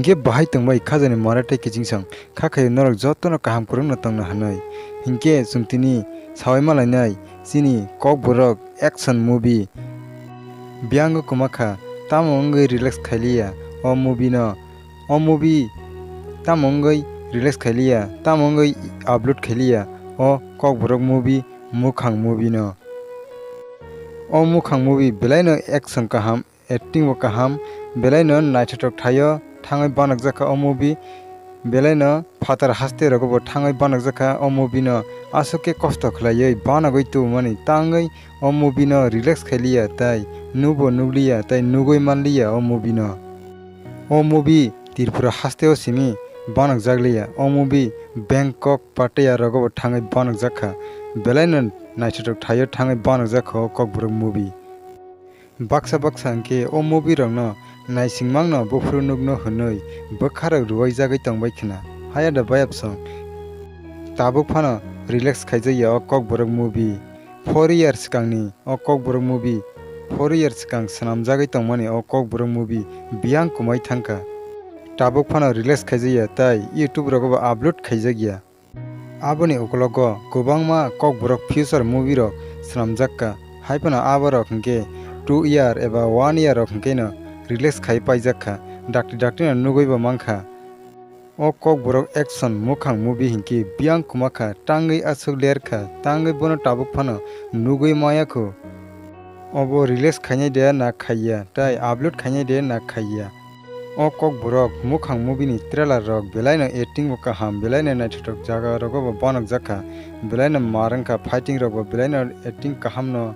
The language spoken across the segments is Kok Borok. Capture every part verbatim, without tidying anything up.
Hinkhe bahai tongbai khajani mwra tei kichingsong kha khaio norok jotono kaham kwrwngno tongna hwnwi. Hinkhe chwng tini sawi malainai chini Kokborok action movie Biyango kwma kha, tamo wngwi release khailiya o movie no. O movie tamo wngwi release khailiya, tamo wngwi upload khailiya o Kokborok movie, Mukhang movie no. O Mukhang movie belaino action kaham, acting bo kaham, belaino naithothok thaio thangwi banokjakha o movie, belaino phatar haste rogo bo thangwi banokjakha o movie no. Aswk khe kosto khlaiwi banogwi tubumani tangwi o movie no release khailiya tei nubo nukliya tei nugwi manliya o movie no. O movie Tripura hasteo simi banokjakliya. O movie Bangkok, Pattaya rogo bo thangwi banokjakha. Belaino naithothok thaio thangwi banokjakha o Kokborok movie. Baksa baksa hwnkhe o movie rokno naisingmangno buphuru nukno hwnwi bwkharok rwui jagwi tongbai khna. Hayada bayapsong tabuk phano release khaijakya o Kokborok movie. Four year swkangni o Kokborok movie, four year swkang swnamjagwi tongmani o Kokborok movie biyang kwmai thangkha. Tabuk phano release khaijakya tei YouTube rogo bo upload khaijakya. Aboni ukologo kwbangma Kokborok future movie rok swnamjakka, hai phano aborok hwnkhe two year eba one year rok hwnkhe no release khai paijakha, dakti dakti no nugwi bo mankha. O Kokborok action Mukhang movie hinkhe biyang kwma kha, tangwi aswk ler kha, tangwi bono tabuk phano nugwi maya kho. Obo release khainai de na khaiya, tei upload khainai de na khaiya. O Kokborok Mukhang movie ni trailer rok belaino acting bo kaham, belaino naithothok jaga rogo bo banokjakha, belaino mar wngkha, fighting rok bo belaino acting kaham no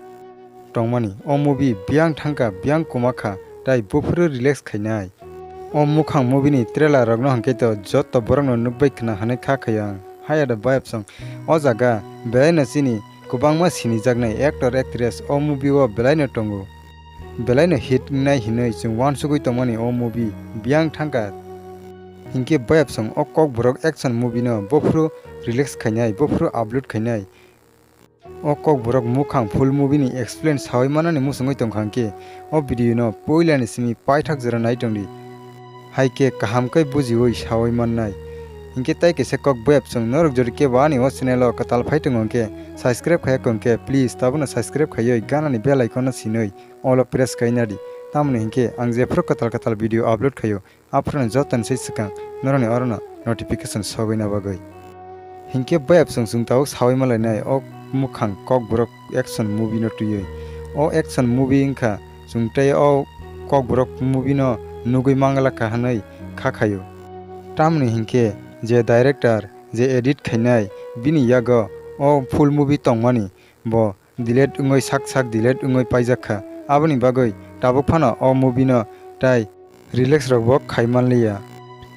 tongmani. O movie biyang thangkha, biyang kwma kha, tei buphuru release khainai. O Mukhang movie ni trailer rokno hwnkhe to joto borokno nukbai khna hwnwi kha khayo ang. Hayada bayapsong o jaga belaino chini kwbangma sinijaknai actor actress o movie o belaino tongo. Belaino hit wngnai hinwi chwng uansugwi tongmani o movie biyang thangkha. Hinkhe bayapsong o Kokborok action movie no buphuru release khainai, buphuru upload khainai. O Kokborok Mukhang full movie ni explain sawi manani muchungwi tongkha hinkhe o video no puilani simi paithak jora nai tongdi. Hai khe kaham khe bujiwi sawi mannai. Hinkhe tai kaisa kok bayapsong norok jodi kebo ani o channel o kwtal phai tongo hinkhe subscribe khaiya kho hinkhe please tabukno subscribe khaiwi ganani bell icon no sinwi all o press khai nadi. Tamoni hinkhe ang jephru kwtal kwtal video upload khaio. Aphuru jotoni sai swkang norokni orono notification sogwina bagwi. Hinkhe bayapsong chwng tabuk sawi malainai o Mukhang Kokborok action movie no twiwi. O action movie wngkha chwng tei o Kokborok movie no nugwi manglakha hwnwi kha khaio. Tamoni hinkhe je director, je edit khainai, bini yago o full movie tongmani bo delete wngwi sak sak delete wngwi paijak kha. Aboni bagwi tabuk phano o movie no tai release rok bo khai manliya.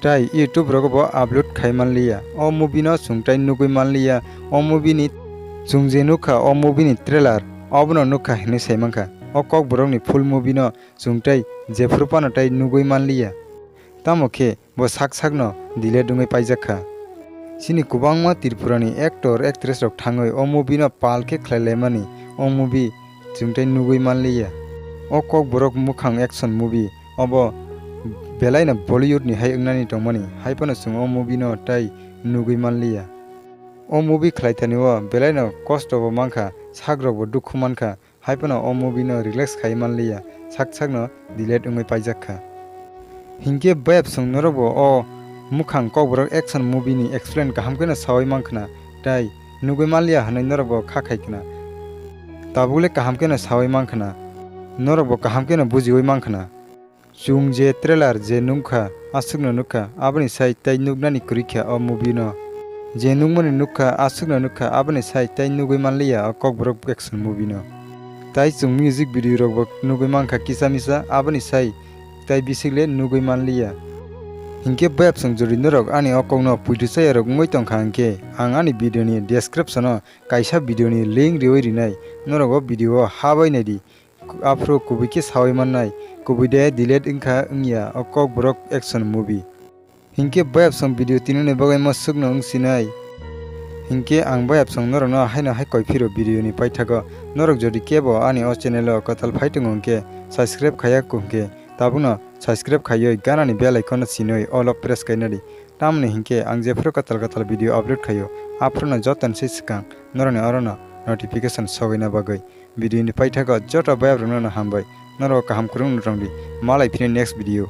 Tai YouTube rogo bo upload khai manliya. O movie no chwng tai nugwi manliya. O movie ni chwng je nukha o movie ni trailer obono nukha hinwi sai mankha. O Kokborok ni full movie no chwng tai jephru phano tai nugwi manliya. Tamo khe bo sak sakno delete wngwi paijak kha. Chini kwbangma Tripurani actor, actress rok thangwi o movie no pal khe khlai laimani, o movie chwng tei nugwi manliya. O Kokborok Mukhang action movie obo belaino Bollywood ni hai wngnani tongmani, hai phano chwng o movie no tai nugwi manliya. O movie khlai thani o belaino kosto bo mankha, sak rok bo dukhu mankha, hai phano o movie no release khai manliya, sak sakno delete wngwi paijak kha. Hinkhe bayapsong norok bo o Mukhang Kokborok action movie ni explain kaham kheno sawi mankhna, tai nugwi manliya hwnwi norok bo kha khai khna. Tabuk le kaham kheno sawi mankhna, norok bo kaham kheno bujiwi mankhna. Chwng je trailer je nukha, aswkno nukha, aboni sai tai nuknani kwrwi kha o movie no. Je nukmani nukha, aswkno nukha, aboni sai tai nugwi manliya o Kokborok action movie no. Tai chwng music video rok bo nugwi mankha kisa misa, aboni sai tai bisik le nugwi manliya. Hinkhe bayapsong jodi norok ani o kokno puitu chaya rok wngwi tongkha hinkhe, ang ani video ni description o kaisa video ni link riwi rinai, norok o video o habai naidi. Aphuru kubui khe sawi mannai, kubui de delete wngkha wngya o Kokborok action movie. Hinkhe bayapsong video tinini bagwi ma swkno wngsinai. Hinkhe ang bayapsong norokno haino hai koi phiro video ni paithago. Norok jodi kebo ani o channel o kwtal phai tongo hinkhe subscribe khaiya kho hinkhe Tabukno subscribe khaiwi ganani bell icon no sinwi all o press khaina di. Tamoni hinkhe ang jephuru kwtal kwtal video upload khaio, aphuru no joto ni se swkang norokni oro no notification sogwina bagwi. Video ni paithago joto bayap rokno no hambai. Norok kaham kwrwng no tongdi. Malai phini next video.